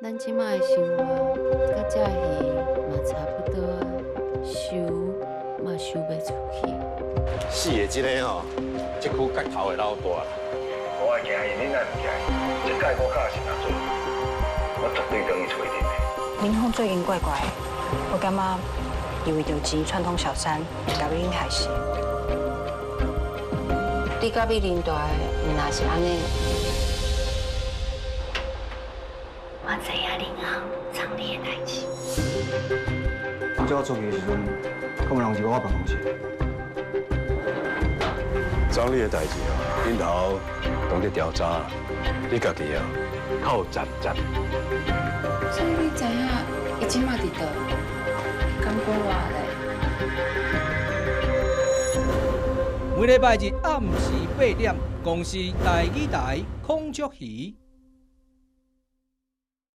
咱這擺的生活，佮這魚嘛差不多啊，收嘛收袂出去。死的這個吼，這區角頭的老大啦。我會驚伊，你若毋驚伊？這屆我教是哪做，我絕對轉去揣恁的。林峰最近怪怪的，我感覺伊為著錢串通小三，共美玲害死。你佮美玲大的，毋若是按呢？我知影林浩藏你的代誌。當初我出去的時陣，敢有人入我辦公室？贓你的代誌哦，恁頭當咧調查，你家己啊，靠實實。所以你知影伊這馬佇佗？敢講我咧？每禮拜日暗時8點，公視台語台孔雀魚。